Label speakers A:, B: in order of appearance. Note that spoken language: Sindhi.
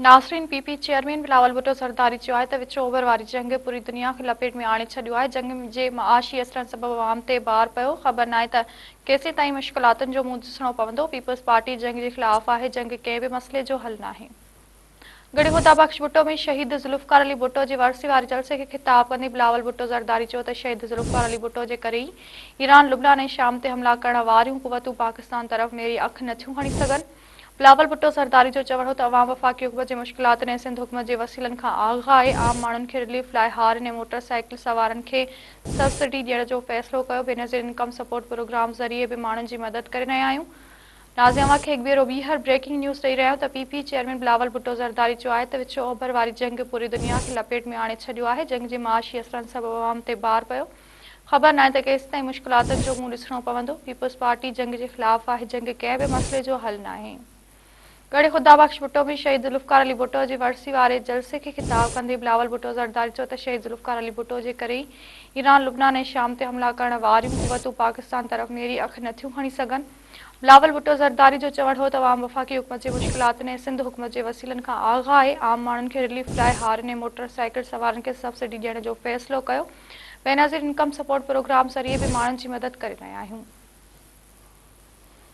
A: ناظرين P P chairman Bilawal Bhutto Zardari چيو آهي ته وچ اوڀر واري جنگ پوري دنيا کي لپيٽ ۾ آڻي ڇڏيو آهي، جنگ جي معاشي اثرن سبب عوام تي بار پيو، خبر ناهي ته ڪيسين تائين مشڪلاتن جو منهن ڏسڻو پوندو، پيپلز پارٽي جنگ جي خلاف آهي، جنگ ڪنهن به مسئلي جو حل ناهي. ڳڙهي خدا بخش ڀٽو ۾ شهيد ذوالفقار علي ڀٽو جي ورسي واري جلسي کي خطاب ڪندي بلاول ڀٽو زرداري چيو ته شهيد ذوالفقار علي ڀٽو جي ڪري ئي ايران، لبنان ۽ شام تي حملا ڪرڻ واريون قوتون پاڪستان طرف ميري اک نٿيون کڻي سگهن. بلاول ڀٽو زرداري جو چوڻ هو ته عوام وفاقي حڪومت جي مشڪلاتن ۽ سنڌ حڪومت جي وسيلن کان آگاهه آهي، عام ماڻهن کي رليف لاء هارين ۽ موٽر سائيڪل سوارن کي سبسڊي ڏيڻ جو فيصلو ڪيو، بينظير انڪم سپورٽ پروگرام ذريعي به ماڻهن جي مدد ڪري رهيا آهيون. ناظرين اوهان کي هڪ ڀيرو ٻيهر بريڪنگ نيوز ڏئي رهيا آهيون ته P P chairman Bilawal Bhutto Zardari چيو آهي ته وچ اوڀر واري جنگ پوري دنيا کي لپيٽ ۾ آڻي ڇڏيو آهي، جنگ جي معاشي اثرن سبب عوام تي بار پيو، خبر ناهي ته ڪيستائين مشڪلاتن جو منهن ڏسڻو پوندو، پيپلز پارٽي جنگ جي خلاف آهي، جنگ ڪنهن به مسئلي جو حل ناهي. ڳڙهي خدا بخش ڀٽو ۾ شهيد ذوالفقار علي ڀٽو جي ورسي واري جلسي کي خطاب ڪندي بلاول ڀٽو زرداري چيو ته شهيد ذوالفقار علي ڀٽو جي ڪري ئي ايران، لبنان ۽ شام تي حملا ڪرڻ واريون قوتون پاڪستان طرف ميري اک نٿيون کڻي سگهن. بلاول ڀٽو زرداري جو چوڻ هو ته عوام وفاقي حڪومت جي مشڪلاتن ۽ سنڌ حڪومت جي وسيلن کان آگاهه آهي، عام ماڻهن کي رليف لاء هارين ۽ موٽر سائيڪل سوارن کي سبسڊي ڏيڻ جو فيصلو ڪيو، بينظير انڪم سپورٽ پروگرام ذريعي به ماڻهن جي مدد ڪري رهيا آهيون.